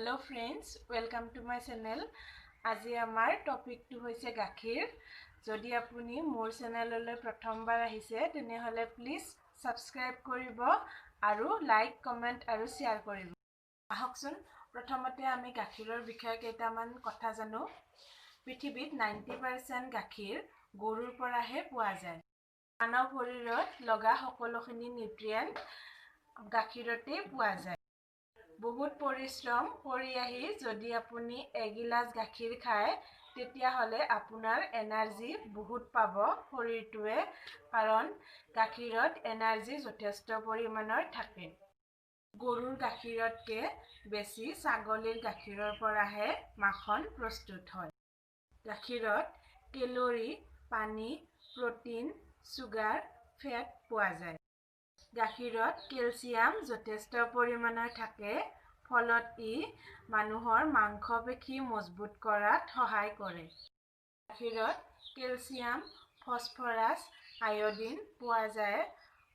Hello friends, welcome to my channel. আজি আমাৰ টপিকটো হৈছে গাখীৰ। যদি আপুনি মোৰ চেনেললৈ প্ৰথমবাৰ আহিছে, তেনেহ'লে প্লিজ ছাবস্ক্ৰাইব কৰিব আৰু লাইক, কমেণ্ট আৰু শ্বেয়াৰ কৰিব। আহকচোন, প্ৰথমতে আমি গাখীৰৰ বিষয়ে কেইটামান কথা জানো। পৃথিৱীত 90% গাখীৰ গৰুৰ পৰাহে পোৱা যায়। মানৱ শৰীৰত লগা সকলোখিনি নিউট্ৰিয়েণ্ট গাখীৰতেই পোৱা যায়। বহুত পৰিশ্ৰম কৰি আহি যদি আপুনি এগিলাচ গাখীৰ খায়, তেতিয়াহ'লে আপোনাৰ এনাৰ্জি বহুত পাব শৰীৰটোৱে, কাৰণ গাখীৰত এনাৰ্জি যথেষ্ট পৰিমাণৰ থাকে। গৰুৰ গাখীৰতকৈ বেছি ছাগলীৰ গাখীৰৰ পৰাহে মাখন প্ৰস্তুত হয়। গাখীৰত কেলৰি, পানী, প্ৰ'টিন, চুগাৰ, ফেট পোৱা যায়। গাখীৰত কেলছিয়াম যথেষ্ট পৰিমাণৰ থাকে, ফলত ই মানুহৰ মাংসপেশী মজবুত কৰাত সহায় কৰে। গাখীৰত কেলছিয়াম, ফছফৰাছ, আয়ডিন পোৱা যায়,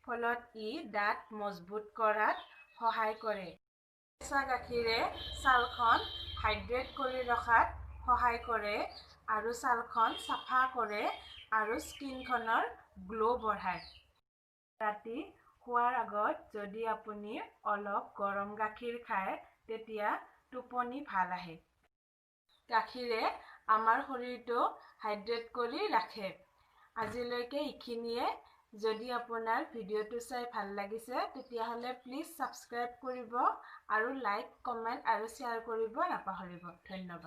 ফলত ই দাঁত মজবুত কৰাত সহায় কৰে। কেঁচা গাখীৰে ছালখন হাইড্ৰেট কৰি ৰখাত সহায় কৰে আৰু ছালখন চাফা কৰে আৰু স্কিনখনৰ গ্ল' বঢ়ায়। ৰাতি শোৱাৰ আগত যদি আপুনি অলপ গৰম গাখীৰ খায়, তেতিয়া টোপনি ভাল আহে। গাখীৰে আমাৰ শৰীৰটো হাইড্ৰেট কৰি ৰাখে। আজিলৈকে এইখিনিয়ে। যদি আপোনাৰ ভিডিঅ'টো চাই ভাল লাগিছে, তেতিয়াহ'লে প্লিজ ছাবস্ক্ৰাইব কৰিব আৰু লাইক, কমেণ্ট আৰু শ্বেয়াৰ কৰিব নাপাহৰিব। ধন্যবাদ।